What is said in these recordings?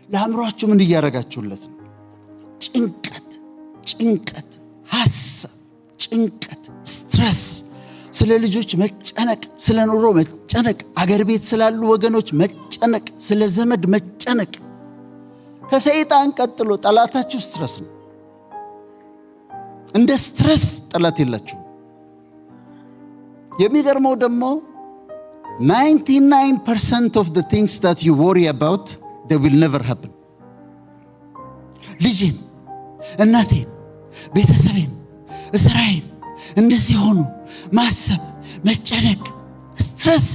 ለአእምሯችሁ ምን እያደረጋችሁለት ነው? ጭንቀት፣ ጭንቀት፣ ሐሳብ፣ ጭንቀት፣ stress፣ ስለ ልጆች መጨነቅ፣ ስለ ኑሮ መጨነቅ፣ አገር ቤት ስላሉ ወገኖች መጨነቅ፣ ስለ ዘመድ መጨነቅ። ከሰይጣን ቀጥሎ ጠላታችሁ stress ነው። እንደ stress ጠላት የላችሁም። የሚገርመው ደግሞ 99% of the things that you worry about, they will never happen። ልጄን፣ እናቴን፣ ቤተሰቤን፣ ስራዬን እንደዚህ ሆኑ ማሰብ፣ መጨነቅ፣ stress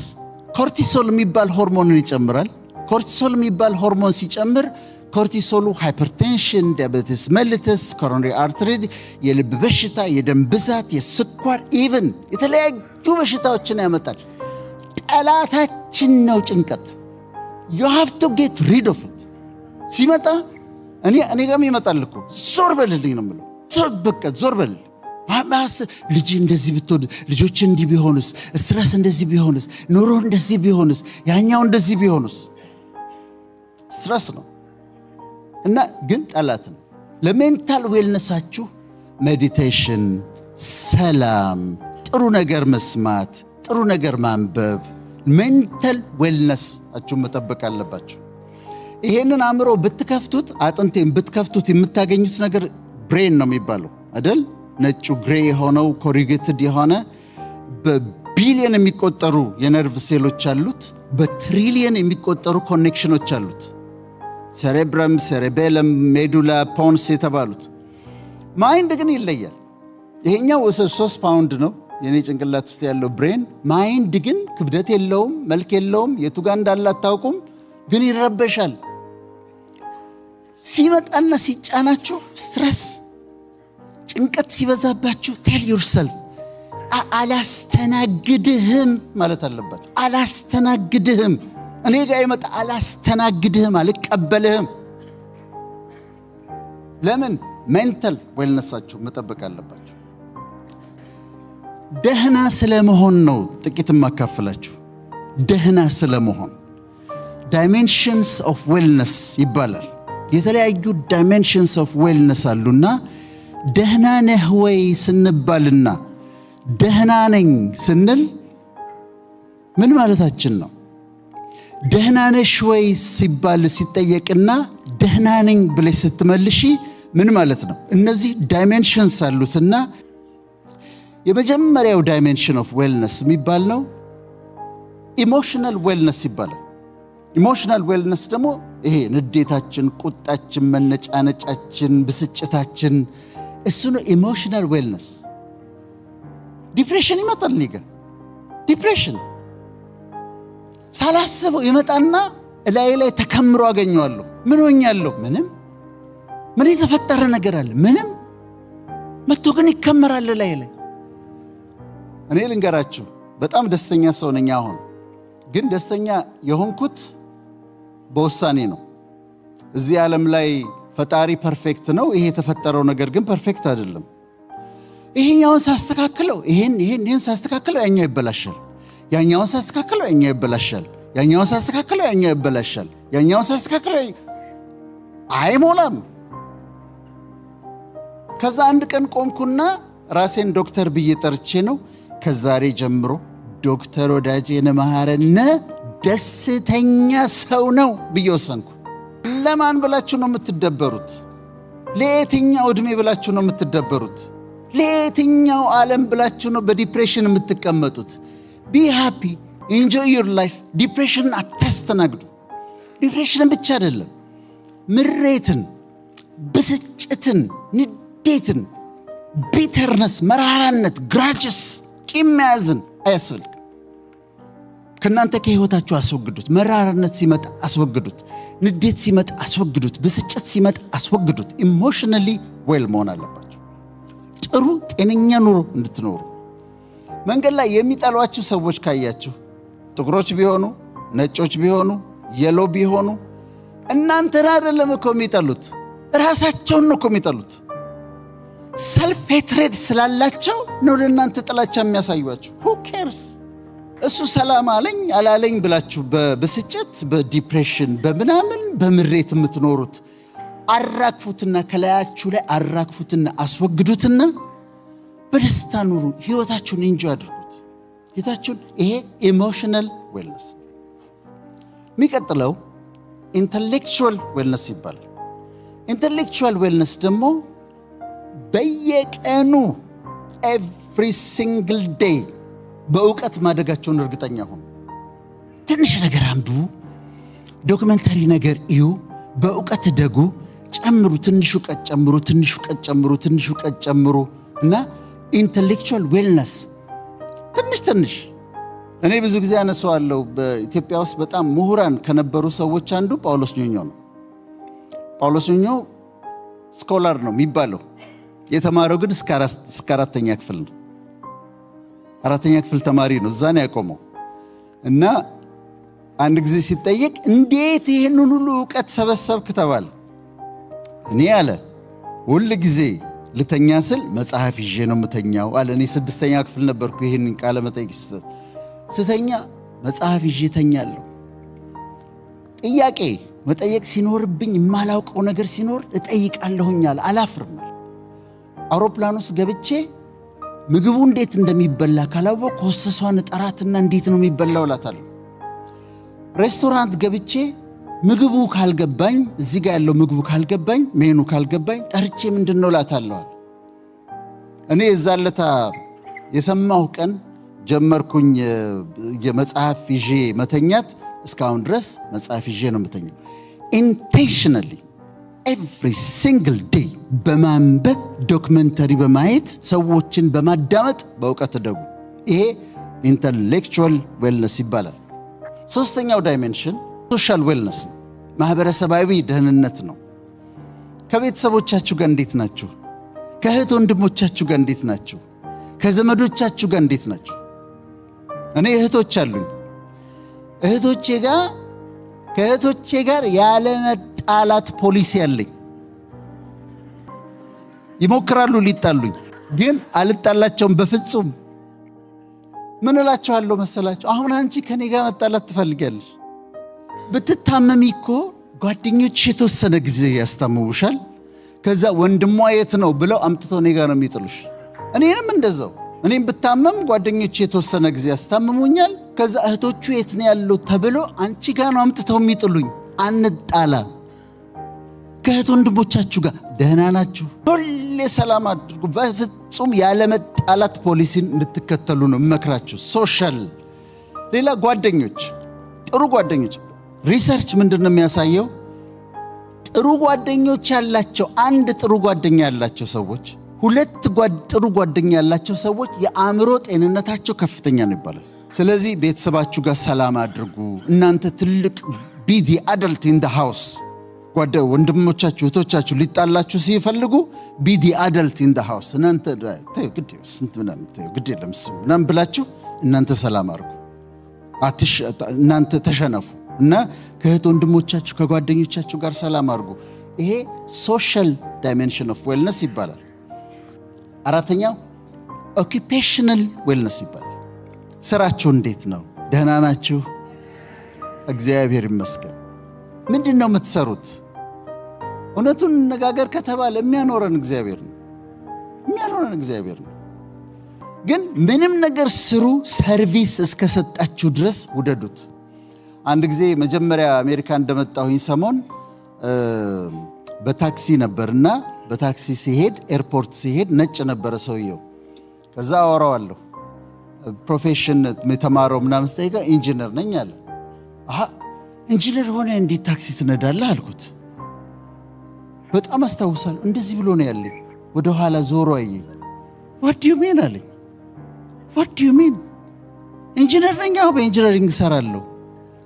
cortisol የሚባል ሆርሞንን ይጨምራል። Cortisol የሚባል ሆርሞን ሲጨምር cortisol ኡ hypertension፣ diabetes mellitus፣ coronary artery፣ የልብ በሽታ፣ የደም ብዛት፣ የስኳር፣ even የተለያዩ በሽታዎችን ያመጣል። ጠላታችን ነው ጭንቀት። You have to get rid of it። ሲመጣ እኔ ጋርም ይመጣል እኮ፣ ዞር በልልኝ ነው የምለው። በቃ ዞር በልልኝ። ልጅ እንደዚህ ብትወድ፣ ልጆች እንዲህ ቢሆንስ፣ stress እንደዚህ ቢሆንስ፣ ኑሮ እንደዚህ ቢሆንስ፣ ያኛው እንደዚህ ቢሆንስ፣ stress ነው እና ግን ጠላት ነው። ለ mental wellness ኣችሁ meditation፣ ሰላም፣ ጥሩ ነገር መስማት፣ ጥሩ ነገር ማንበብ፣ mental wellness ኣችሁን መጠበቅ አለባችሁ። ይሄንን አእምሮ ብትከፍቱት፣ አጥንቴን ብትከፍቱት የምታገኙት ነገር brain ነው የሚባለው አይደል? ነጩ gray የሆነው corrugated የሆነ በቢሊየን የሚቆጠሩ የነርቭ ሴሎች አሉት። በትሪሊየን የሚቆጠሩ connection ኖች አሉት። Cerebrum፣ cerebellum፣ medulla፣ pons የተባሉት። Mind ግን ይለያል። ይሄኛው 3 ፓውንድ ነው የኔ ጭንቅላት ውስጥ ያለው brain። Mind ግን ክብደት የለውም፣ መልክ የለውም፣ የቱ ጋር እንዳለ አታውቁም፣ ግን ይረበሻል። ሲመጣና ሲጫናችሁ stress፣ ጭንቀት ሲበዛባችሁ tell yourself አላስተናግድህም ማለት አለባችሁ። አላስተናግድህም፣ እኔ ጋር የመጣ አላስተናግድህም፣ አልቀበልህም። ለምን? Mental wellness ኣችሁ መጠበቅ አለባችሁ። ደህና ስለመሆን ነው ጥቂት የማካፍላችሁ። ደህና ስለመሆን dimensions of wellness ይባላል። የተለያዩ dimensions of wellness አሉና ደህና ነህ ወይ ስንባልና ደህና ነኝ ስንል ምን ማለታችን ነው? ደህና ነሽ ወይ ሲባል ሲጠየቅና ደህና ነኝ ብለሽ ስትመልሺ ምን ማለት ነው? እነዚህ dimensions አሉትና የመጀመሪያው dimension of wellness የሚባል ነው emotional wellness ይባላል። Emotional wellness ደግሞ ይሄ ንዴታችን፣ ቁጣችን፣ መነጫነጫችን፣ ብስጭታችን እሱ ነው emotional wellness። Depression ይመጣል እኔ ጋ፣ depression ሳላስበው ይመጣና እላዬ ላይ ተከምሮ አገኘዋለሁ። ምን ሆኛለሁ? ምንም። ምን የተፈጠረ ነገር አለ? ምንም። መጥቶ ግን ይከመራል እላዬ ላይ። እኔ ልንገራችሁ፣ በጣም ደስተኛ ሰው ነኝ። አሁን ግን ደስተኛ የሆንኩት በውሳኔ ነው። እዚህ ዓለም ላይ ፈጣሪ perfect ነው። ይሄ የተፈጠረው ነገር ግን perfect አይደለም። ይሄኛውን ሳስተካክለው፣ ይሄን ይሄን ይሄን ሳስተካክለው ያኛው ይበላሻል። ያኛውን ሳስተካክለው ያኛው ይበላሻል። ያኛውን ሳስተካክለው ያኛው ይበላሻል። ያኛውን ሳስተካክለው አይሞላም። ከዛ አንድ ቀን ቆምኩና ራሴን ዶክተር ብዬ ጠርቼ ነው፣ ከዛሬ ጀምሮ ዶክተር ወዳጄነህ መሐረነ ደስተኛ ሰው ነው ብዬ ወሰንኩ። ለማን ብላችሁ ነው የምትደበሩት? ለየትኛው ዕድሜ ብላችሁ ነው የምትደበሩት? ለየትኛው ዓለም ብላችሁ ነው በ depression የምትቀመጡት? Be happy, enjoy your life። Depression ን አታስተናግዱ። Depression ን ብቻ አይደለም፣ ምሬትን፣ ብስጭትን፣ ንዴትን፣ bitterness፣ መራራነት፣ grudges፣ ቂም መያዝን አያስፈልግም። ከእናንተ ከህይወታችሁ አስወግዱት። መራራነት ሲመጣ አስወግዱት። ንዴት ሲመጣ አስወግዱት። ብስጭት ሲመጣ አስወግዱት። Emotionally well መሆን አለባችሁ። ጥሩ ጤነኛ ኑሮ እንድትኖሩ። መንገድ ላይ የሚጠሏችሁ ሰዎች ካያችሁ፣ ጥቁሮች ቢሆኑ፣ ነጮች ቢሆኑ፣ yellow ቢሆኑ፣ እናንተን አይደለም እኮ የሚጠሉት፣ ራሳቸውን ነው እኮ የሚጠሉት። Self hatred ስላላቸው ነው ለእናንተ ጥላቻ የሚያሳዩአችሁ። Who cares? እሱ ሰላም አለኝ አላለኝ ብላችሁ በብስጭት፣ በ depression፣ በምናምን በምሬት የምትኖሩት አራግፉትና፣ ከላያችሁ ላይ አራግፉትና አስወግዱትና በደስታ ኑሩ። ህይወታችሁን enjoy አድርጉት። ህይወታችሁን፣ ይሄ emotional wellness። የሚቀጥለው intellectual wellness ይባላል። Intellectual wellness ደግሞ በየቀኑ every single day በእውቀት ማደጋችሁን እርግጠኛ ሁኑ። ትንሽ ነገር አንብቡ፣ documentary ነገር እዩ፣ በእውቀት እደጉ፣ ጨምሩ፣ ትንሽ እውቀት ጨምሩ፣ ትንሽ እውቀት ጨምሩ፣ ትንሽ እውቀት ጨምሩ እና intellectual wellness ትንሽ ትንሽ። እኔ ብዙ ጊዜ አነሳዋለሁ። በኢትዮጵያ ውስጥ በጣም ምሁራን ከነበሩ ሰዎች አንዱ ጳውሎስ ኞኞ ነው። ጳውሎስ ኞኞ scholar ነው የሚባለው። የተማረው ግን እስከ አራተኛ ክፍል ነው። አራተኛ ክፍል ተማሪ ነው። እዛ ነው ያቆመው። እና አንድ ጊዜ ሲጠየቅ እንዴት ይህንን ሁሉ እውቀት ሰበሰብክ ተባለ። እኔ አለ ሁል ጊዜ ልተኛ ስል መጽሐፍ ይዤ ነው የምተኛው አለ። እኔ ስድስተኛ ክፍል ነበርኩ ይህንን ቃለ መጠይቅ ሲሰጥ። ስተኛ መጽሐፍ ይዤ እተኛለሁ። ጥያቄ መጠየቅ ሲኖርብኝ፣ የማላውቀው ነገር ሲኖር እጠይቃለሁኝ አለ። አላፍርም። አውሮፕላን ውስጥ ገብቼ ምግቡ እንዴት እንደሚበላ ካላወቅኩ ሆስተሷን እጠራትና እንዴት ነው የሚበላው እላታለሁ። ሬስቶራንት ገብቼ ምግቡ ካልገባኝ፣ እዚህ ጋር ያለው ምግቡ ካልገባኝ፣ ሜኑ ካልገባኝ ጠርቼ ምንድን ነው እላታለሁ። እኔ የዛን ለታ የሰማሁ ቀን ጀመርኩኝ የመጽሐፍ ይዤ መተኛት። እስካሁን ድረስ መጽሐፍ ይዤ ነው የምተኛው። Intentionally every single day በማንበብ፣ documentary በማየት፣ ሰዎችን በማዳመጥ በእውቀት እደጉ። ይሄ intellectual wellness ይባላል። ሶስተኛው dimension social wellness ነው። ማህበረሰባዊ ደህንነት ነው። ከቤተሰቦቻችሁ ጋር እንዴት ናችሁ? ከእህት ወንድሞቻችሁ ጋር እንዴት ናችሁ? ከዘመዶቻችሁ ጋር እንዴት ናችሁ? እኔ እህቶች አሉኝ። እህቶቼ ጋር ከእህቶቼ ጋር ያለመጣላት ፖሊሲ አለኝ። ይሞክራሉ ሊጣሉኝ፣ ግን አልጣላቸውም በፍጹም። ምን እላቸዋለሁ መሰላችሁ? አሁን አንቺ ከኔ ጋር መጣላት ትፈልጊያለሽ። ብትታመሚ እኮ ጓደኞችሽ የተወሰነ ጊዜ ያስታምሙሻል። ከዛ ወንድሟ የት ነው ብለው አምጥተው እኔ ጋር ነው የሚጥሉሽ። እኔንም እንደዛው፣ እኔም ብታመም ጓደኞቼ የተወሰነ ጊዜ ያስታምሙኛል። ከዛ እህቶቹ የት ነው ያለው ተብሎ አንቺ ጋር ነው አምጥተው የሚጥሉኝ። አንጣላ። ከእህት ወንድሞቻችሁ ጋር ደህና ናችሁ? ሁሌ ሰላም አድርጉ። በፍጹም ያለመጣላት ፖሊሲን እንድትከተሉ ነው የምመክራችሁ። Social ሌላ ጓደኞች፣ ጥሩ ጓደኞች፣ research ምንድን ነው የሚያሳየው? ጥሩ ጓደኞች ያላቸው፣ አንድ ጥሩ ጓደኛ ያላቸው ሰዎች፣ ሁለት ጥሩ ጓደኛ ያላቸው ሰዎች የአእምሮ ጤንነታቸው ከፍተኛ ነው ይባላል። ስለዚህ ቤተሰባችሁ ጋር ሰላም አድርጉ። እናንተ ትልቅ፣ be the adult in the house። ወንድሞቻችሁ እህቶቻችሁ ሊጣላችሁ ሲፈልጉ be the adult in the house። እናንተ ግድ የለም እሱ ምናምን ብላችሁ እናንተ ሰላም አድርጉ። እናንተ ተሸነፉ እና ከእህት ወንድሞቻችሁ ከጓደኞቻችሁ ጋር ሰላም አድርጉ። ይሄ social dimension of wellness ይባላል። አራተኛው occupational wellness ይባላል። ስራችሁ እንዴት ነው? ደህና ናችሁ? እግዚአብሔር ይመስገን። ምንድን ነው የምትሰሩት? እውነቱን እንነጋገር ከተባለ የሚያኖረን እግዚአብሔር ነው። የሚያኖረን እግዚአብሔር ነው። ግን ምንም ነገር ስሩ፣ service እስከሰጣችሁ ድረስ ውደዱት። አንድ ጊዜ መጀመሪያ አሜሪካ እንደመጣሁኝ ሰሞን በታክሲ ነበርና በታክሲ ስሄድ፣ airport ስሄድ ነጭ ነበረ ሰውየው። ከዛ አወራዋለሁ፣ profession የተማረው ምናምን ስጠይቀው ኢንጂነር ነኝ አለ። አሃ፣ ኢንጂነር ሆነህ እንዴት ታክሲ ትነዳለህ አልኩት። በጣም አስታውሳለሁ። እንደዚህ ብሎ ነው ያለኝ። ወደ ኋላ ዞሮ አየኝ። "What do you mean?" አለኝ። "What do you mean? ኢንጂነር ነኝ፣ አዎ፣ በ engineering እሰራለሁ፣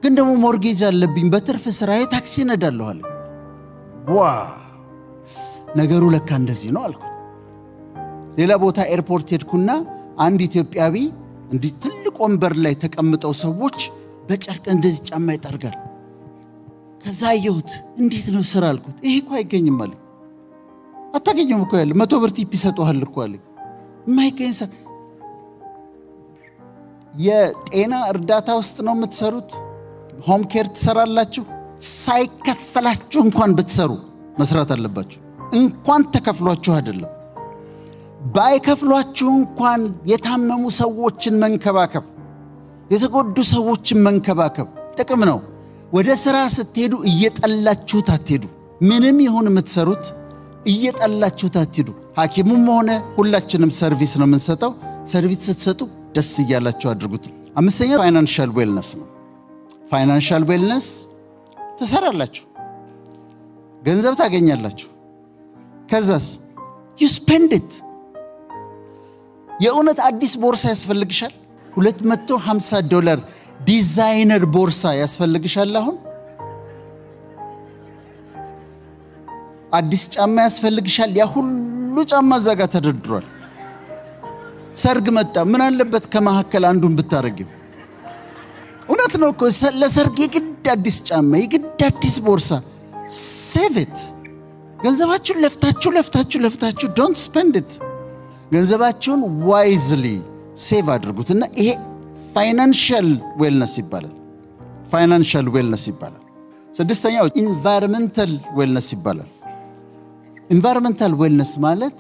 ግን ደግሞ mortgage አለብኝ፣ በትርፍ ስራዬ ታክሲ እነዳለሁ" አለኝ። Wow፣ ነገሩ ለካ እንደዚህ ነው አልኩ። ሌላ ቦታ airport ሄድኩና አንድ ኢትዮጵያዊ እንዲህ ትልቅ ወንበር ላይ ተቀምጠው ሰዎች በጨርቅ እንደዚህ ጫማ ይጠርጋል። ከዛ አየሁት። እንዴት ነው ስራ አልኩት። ይሄ እኮ አይገኝም አለኝ። አታገኘውም እኮ ያለ 100 ብር tip ይሰጡሃል እኮ አለኝ። የማይገኝ ስራ። የጤና እርዳታ ውስጥ ነው የምትሰሩት? Home care ትሰራላችሁ? ሳይከፈላችሁ እንኳን ብትሰሩ መስራት አለባችሁ። እንኳን ተከፍሏችሁ አይደለም፣ ባይከፍሏችሁ እንኳን የታመሙ ሰዎችን መንከባከብ፣ የተጎዱ ሰዎችን መንከባከብ ጥቅም ነው። ወደ ሥራ ስትሄዱ እየጠላችሁት አትሄዱ። ምንም ይሁን የምትሰሩት እየጠላችሁት አትሄዱ። ሐኪሙም ሆነ ሁላችንም service ነው የምንሰጠው። Service ስትሰጡ ደስ እያላችሁ አድርጉት። አምስተኛ financial wellness ነው። Financial wellness ትሰራላችሁ፣ ገንዘብ ታገኛላችሁ። ከዛስ you spend it። የእውነት አዲስ ቦርሳ ያስፈልግሻል? $250 ዲዛይነር ቦርሳ ያስፈልግሻል? አሁን አዲስ ጫማ ያስፈልግሻል? ያ ሁሉ ጫማ እዛ ጋር ተደርድሯል። ሰርግ መጣ፣ ምን አለበት ከመካከል አንዱን ብታረጊው? እውነት ነው እኮ፣ ለሰርግ የግድ አዲስ ጫማ፣ የግድ አዲስ ቦርሳ። Save it። ገንዘባችሁን ለፍታችሁ ለፍታችሁ ለፍታችሁ don't spend it። ገንዘባችሁን wisely save አድርጉት እና ይሄ financial wellness ይባላል። Financial wellness ይባላል። ስድስተኛው environmental wellness ይባላል። Environmental wellness ማለት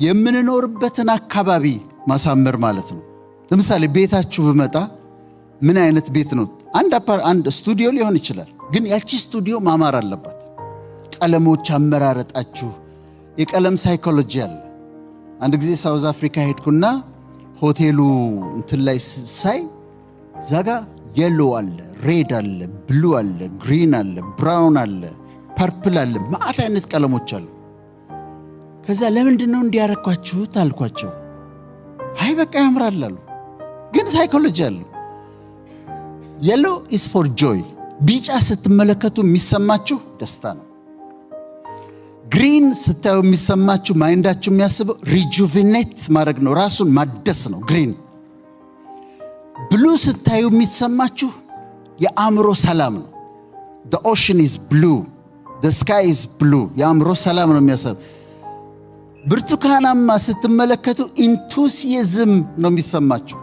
የምንኖርበትን አካባቢ ማሳመር ማለት ነው። ለምሳሌ ቤታችሁ ብመጣ ምን አይነት ቤት ነው? አንድ ስቱዲዮ ሊሆን ይችላል፣ ግን ያቺ ስቱዲዮ ማማር አለባት። ቀለሞች አመራረጣችሁ፣ የቀለም psychology አለ። አንድ ጊዜ South Africa ሄድኩና ሆቴሉ እንትን ላይ ሳይ እዛጋ yellow አለ፣ red አለ፣ blue አለ፣ green አለ፣ brown አለ፣ purple አለ፣ መዓት አይነት ቀለሞች አሉ። ከዛ ለምንድን ነው እንዲህ ያረጋችሁት አልኳቸው። አይ በቃ ያምራል አሉ። ግን psychology አለው። Yellow is for joy፣ ቢጫ ስትመለከቱ የሚሰማችሁ ደስታ ነው። Green ስታዩ የሚሰማችሁ፣ mind ኣችሁ የሚያስበው rejuvenate ማድረግ ነው፣ ራሱን ማደስ ነው green። Blue ስታዩ የሚሰማችሁ የአእምሮ ሰላም ነው። The ocean is blue, the sky is blue፣ የአእምሮ ሰላም ነው የሚያሰብ። ብርቱካናማ ስትመለከቱ enthusiasm ነው የሚሰማችሁ።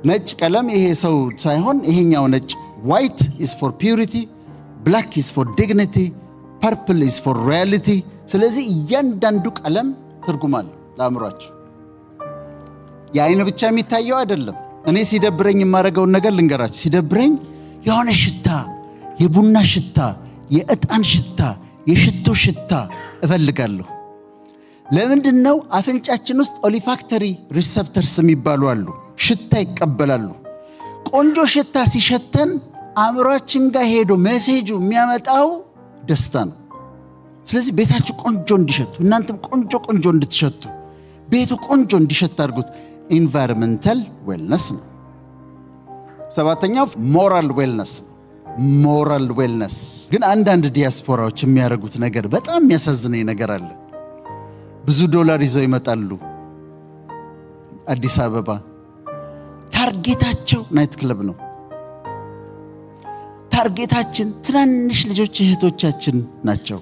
ነጭ ቀለም፣ ይሄ ሰው ሳይሆን ይሄኛው ነጭ፣ white is for purity, black is for dignity, purple is for royalty። ስለዚህ እያንዳንዱ ቀለም ትርጉም አለው ለአእምሯችሁ። የአይን ብቻ የሚታየው አይደለም። እኔ ሲደብረኝ የማደርገውን ነገር ልንገራችሁ። ሲደብረኝ የሆነ ሽታ፣ የቡና ሽታ፣ የዕጣን ሽታ፣ የሽቶ ሽታ እፈልጋለሁ። ለምንድን ነው? አፍንጫችን ውስጥ olfactory receptors የሚባሉ አሉ። ሽታ ይቀበላሉ። ቆንጆ ሽታ ሲሸተን አእምሯችን ጋር ሄዶ message ኡ የሚያመጣው ደስታ ነው። ስለዚህ ቤታችሁ ቆንጆ እንዲሸቱ፣ እናንተም ቆንጆ ቆንጆ እንድትሸቱ፣ ቤቱ ቆንጆ እንዲሸት አድርጉት። Environmental wellness ነው። ሰባተኛው moral wellness ነው። Moral wellness ግን አንዳንድ ዲያስፖራዎች የሚያደርጉት ነገር በጣም የሚያሳዝነኝ ነገር አለ። ብዙ ዶላር ይዘው ይመጣሉ አዲስ አበባ። Target ኣቸው night club ነው። Target ኣችን ትናንሽ ልጆች እህቶቻችን ናቸው።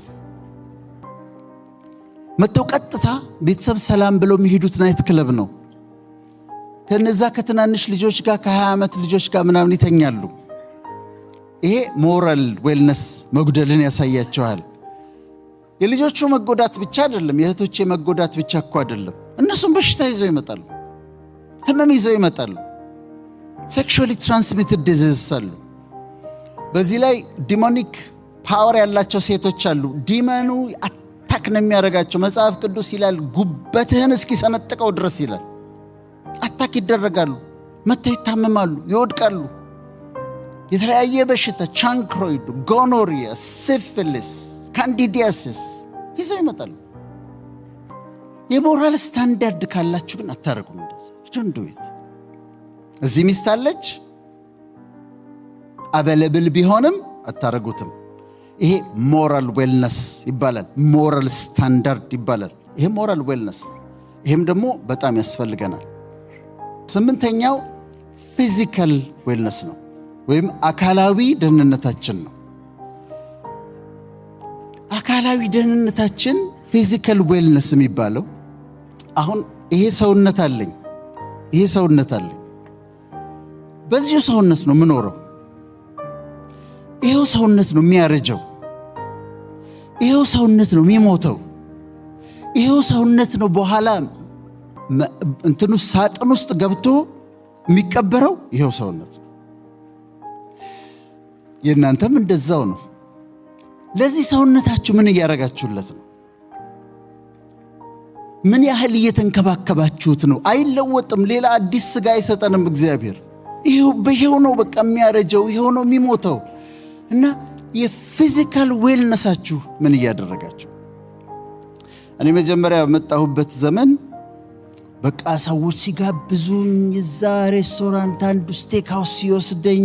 መጥተው ቀጥታ ቤተሰብ ሰላም ብለው የሚሄዱት night club ነው። ከነዛ ከትናንሽ ልጆች ጋር፣ ከ20 ዓመት ልጆች ጋር ምናምን ይተኛሉ። ይሄ moral wellness መጉደልን ያሳያቸዋል። የልጆቹ መጎዳት ብቻ አይደለም፣ የእህቶቼ መጎዳት ብቻ እኮ አይደለም። እነሱም በሽታ ይዘው ይመጣሉ፣ ህመም ይዘው ይመጣሉ። Sexually transmitted disease አሉ። በዚህ ላይ demonic power ያላቸው ሴቶች አሉ። Demon ኡ attack ነው የሚያደርጋቸው። መጽሐፍ ቅዱስ ይላል ጉበትህን እስኪሰነጥቀው ድረስ ይላል። Attack ይደረጋሉ፣ መጥተው ይታመማሉ፣ ይወድቃሉ። የተለያየ በሽታ chancroid፣ gonorrhea፣ syphilis፣ candidiasis ይዘው ይመጣሉ። የ moral standard ካላችሁ ግን አታደርጉም እንደዛ። Don't do it። እዚህ ሚስት አለች፣ available ቢሆንም አታረጉትም። ይሄ moral wellness ይባላል። Moral standard ይባላል። ይሄ moral wellness፣ ይሄም ደግሞ በጣም ያስፈልገናል። ስምንተኛው physical wellness ነው ወይም አካላዊ ደህንነታችን ነው። አካላዊ ደህንነታችን physical wellness የሚባለው አሁን ይሄ ሰውነት አለኝ፣ ይሄ ሰውነት አለኝ። በዚሁ ሰውነት ነው የምኖረው። ይሄው ሰውነት ነው የሚያረጀው። ይሄው ሰውነት ነው የሚሞተው። ይሄው ሰውነት ነው በኋላ እንትኑ ሳጥን ውስጥ ገብቶ የሚቀበረው፣ ይሄው ሰውነት ነው። የእናንተም እንደዛው ነው። ለዚህ ሰውነታችሁ ምን እያደረጋችሁለት ነው? ምን ያህል እየተንከባከባችሁት ነው? አይለወጥም። ሌላ አዲስ ስጋ አይሰጠንም እግዚአብሔር። ይሄው በይሄው ነው በቃ የሚያረጀው፣ ይሄው ነው የሚሞተው። እና የ physical wellness ኣችሁ ምን እያደረጋችሁ? እኔ መጀመሪያ በመጣሁበት ዘመን በቃ ሰዎች ሲጋብዙኝ እዛ ሬስቶራንት አንዱ steak house ሲወስደኝ፣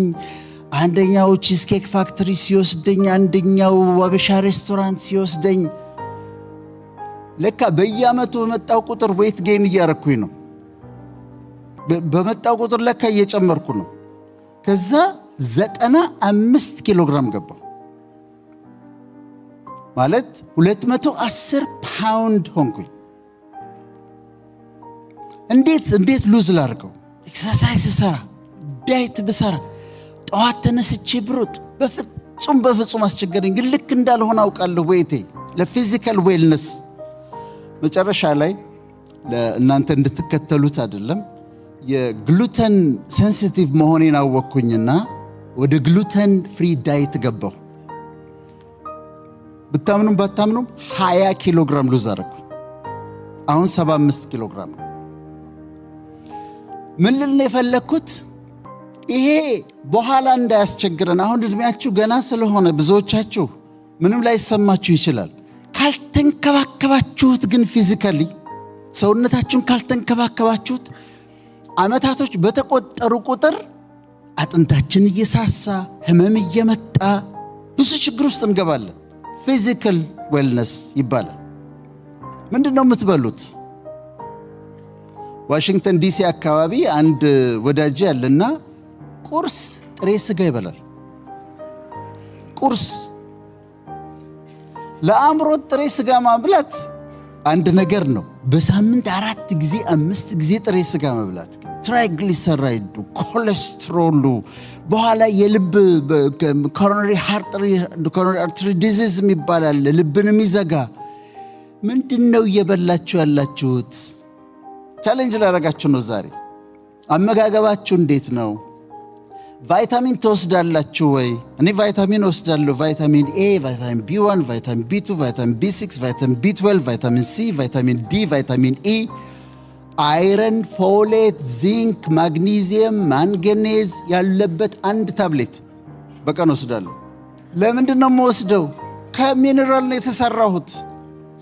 አንደኛው Cheesecake Factory ሲወስደኝ፣ አንደኛው አበሻ ሬስቶራንት ሲወስደኝ፣ ለካ በየዓመቱ በመጣው ቁጥር weight gain እያረኩኝ ነው። በመጣው ቁጥር ለካ እየጨመርኩ ነው። ከዛ 95 ኪሎ ግራም ገባሁ። ማለት 210 ፓውንድ ሆንኩኝ። እንዴት lose ላድርገው? Exercise ስሰራ፣ diet ብሰራ፣ ጠዋት ተነስቼ ብሮጥ በፍጹም በፍጹም አስቸገረኝ። ግን ልክ እንዳልሆነ አውቃለሁ። Weight ኤ ለ physical wellness መጨረሻ ላይ ለእናንተ እንድትከተሉት አይደለም፣ የ gluten sensitive መሆኔን አወቅኩኝና ወደ gluten free diet ገባሁ። ብታምኑም ባታምኑም 20 ኪሎ ግራም lose አደረኩኝ። አሁን 75 ኪሎ ግራም ነው። ምን ልል ነው የፈለግኩት? ይሄ በኋላ እንዳያስቸግረን፣ አሁን እድሜያችሁ ገና ስለሆነ ብዙዎቻችሁ ምንም ላይሰማችሁ ይችላል። ካልተንከባከባችሁት ግን፣ physically ሰውነታችሁን ካልተንከባከባችሁት፣ ዓመታቶች በተቆጠሩ ቁጥር አጥንታችን እየሳሳ፣ ህመም እየመጣ፣ ብዙ ችግር ውስጥ እንገባለን። Physical wellness ይባላል። ምንድን ነው የምትበሉት? ዋሽንግተን ዲሲ አካባቢ አንድ ወዳጄ አለና ቁርስ ጥሬ ስጋ ይበላል። ቁርስ ለአእምሮት ጥሬ ስጋ ማብላት አንድ ነገር ነው። በሳምንት አራት ጊዜ፣ አምስት ጊዜ ጥሬ ስጋ መብላት ግን triglyceride ኡ፣ ኮሌስትሮሉ፣ በኋላ የልብ coronary artery disease የሚባል አለ፣ ልብን የሚዘጋ። ምንድን ነው እየበላችሁ ያላችሁት? Challenge ላደርጋችሁ ነው ዛሬ። አመጋገባችሁ እንዴት ነው? ቫይታሚን ትወስዳላችሁ ወይ? እኔ ቫይታሚን እወስዳለሁ። Vitamin A፣ vitamin B1፣ vitamin B2፣ vitamin B6፣ vitamin B12፣ vitamin C፣ vitamin D፣ vitamin E፣ iron፣ folate፣ zinc፣ magnesium፣ manganese ያለበት አንድ ታብሌት በቀን እወስዳለሁ። ለምንድን ነው የምወስደው? ከሚኔራል ነው የተሰራሁት።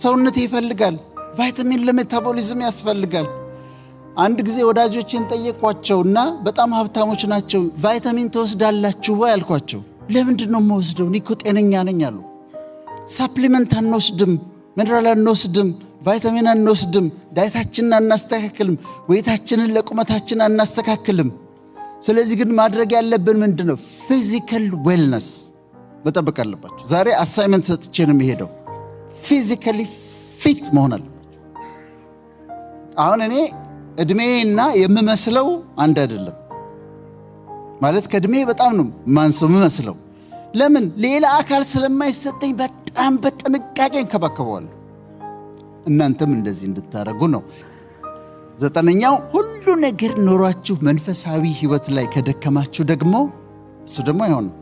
ሰውነቴ ይፈልጋል። ቫይታሚን ለ metabolism ያስፈልጋል። አንድ ጊዜ ወዳጆቼን ጠየቅኳቸውና በጣም ሀብታሞች ናቸው። "ቫይታሚን ትወስዳላችሁ ወይ?" አልኳቸው። "ለምንድን ነው የምወስደው? እኔ እኮ ጤነኛ ነኝ" አሉ። Supplement አንወስድም፣ ሚኔራል አንወስድም፣ ቫይታሚን አንወስድም፣ diet ኣችንን አናስተካክልም፣ weight ኣችንን ለቁመታችን አናስተካክልም። ስለዚህ ግን ማድረግ ያለብን ምንድን ነው? Physical wellness መጠበቅ አለባችሁ። ዛሬ assignment ሰጥቼ ነው የምሄደው። Physically fit መሆን አለባችሁ። አሁን እኔ እድሜና የምመስለው አንድ አይደለም። ማለት ከእድሜ በጣም ነው ማንሰው የምመስለው። ለምን? ሌላ አካል ስለማይሰጠኝ በጣም በጥንቃቄ እንከባከበዋለሁ። እናንተም እንደዚህ እንድታደርጉ ነው። ዘጠነኛው፣ ሁሉ ነገር ኖሯችሁ መንፈሳዊ ሕይወት ላይ ከደከማችሁ ደግሞ እሱ ደግሞ አይሆንም።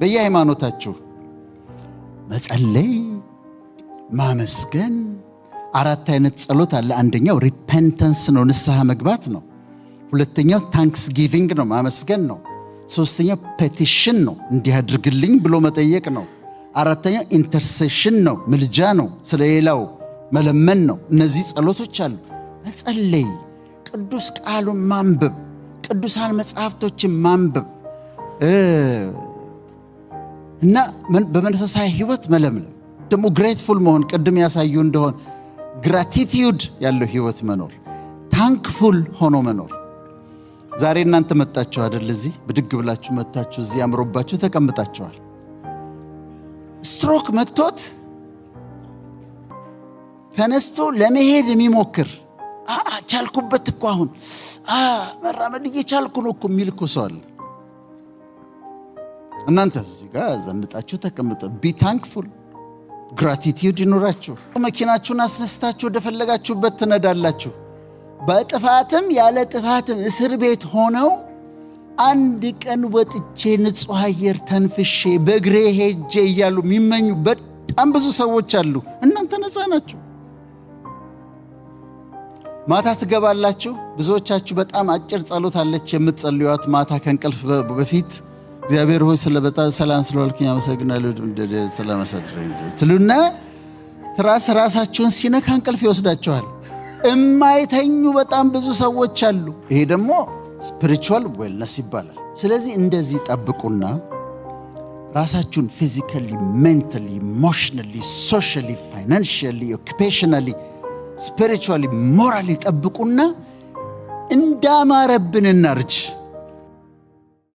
በየሃይማኖታችሁ መጸለይ፣ ማመስገን፣ አራት አይነት ጸሎት አለ። አንደኛው repentance ነው፣ ንስሐ መግባት ነው። ሁለተኛው thanksgiving ነው፣ ማመስገን ነው። ሶስተኛው petition ነው፣ እንዲህ አድርግልኝ ብሎ መጠየቅ ነው። አራተኛው intercession ነው፣ ምልጃ ነው፣ ስለሌላው መለመን ነው። እነዚህ ጸሎቶች አሉ። መጸለይ፣ ቅዱስ ቃሉን ማንበብ፣ ቅዱሳን መጽሐፍቶችን ማንበብ እና በመንፈሳዊ ሕይወት መለምለም፣ ደግሞ grateful መሆን፣ ቅድም ያሳዩ እንደሆን gratitude ያለው ሕይወት መኖር፣ thankful ሆኖ መኖር። ዛሬ እናንተ መጣችሁ አይደል? እዚህ ብድግ ብላችሁ መጥታችሁ እዚህ አምሮባችሁ ተቀምጣችኋል። ስትሮክ መጥቶት ተነስቶ ለመሄድ የሚሞክር ቻልኩበት እኮ፣ አሁን መራመድ እየቻልኩ ነው እኮ የሚል እኮ ሰው አለ። እናንተ እዚህ ጋር ዘንጣችሁ ተቀምጠ be thankful፣ gratitude ይኑራችሁ። መኪናችሁን አስነስታችሁ ወደፈለጋችሁበት ትነዳላችሁ። በጥፋትም ያለ ጥፋትም እስር ቤት ሆነው አንድ ቀን ወጥቼ ንጹሕ አየር ተንፍሼ በእግሬ ሄጄ እያሉ የሚመኙ በጣም ብዙ ሰዎች አሉ። እናንተ ነፃ ናችሁ። ማታ ትገባላችሁ። ብዙዎቻችሁ በጣም አጭር ጸሎት አለች የምትጸልዩት ማታ ከእንቅልፍ በፊት። እግዚአብሔር ሆይ ስለ በጣም ሰላም ስለዋልክኝ አመሰግናለሁ ስለመሰድረኝ ትሉና ትራስ ራሳችሁን ሲነካ እንቅልፍ ይወስዳችኋል። እማይተኙ በጣም ብዙ ሰዎች አሉ። ይሄ ደግሞ spiritual wellness ይባላል። ስለዚህ እንደዚህ ጠብቁና ራሳችሁን physically፣ mentally፣ emotionally፣ socially፣ financially፣ occupationally፣ spiritually፣ morally ጠብቁና እንዳማረብን እናርጅ።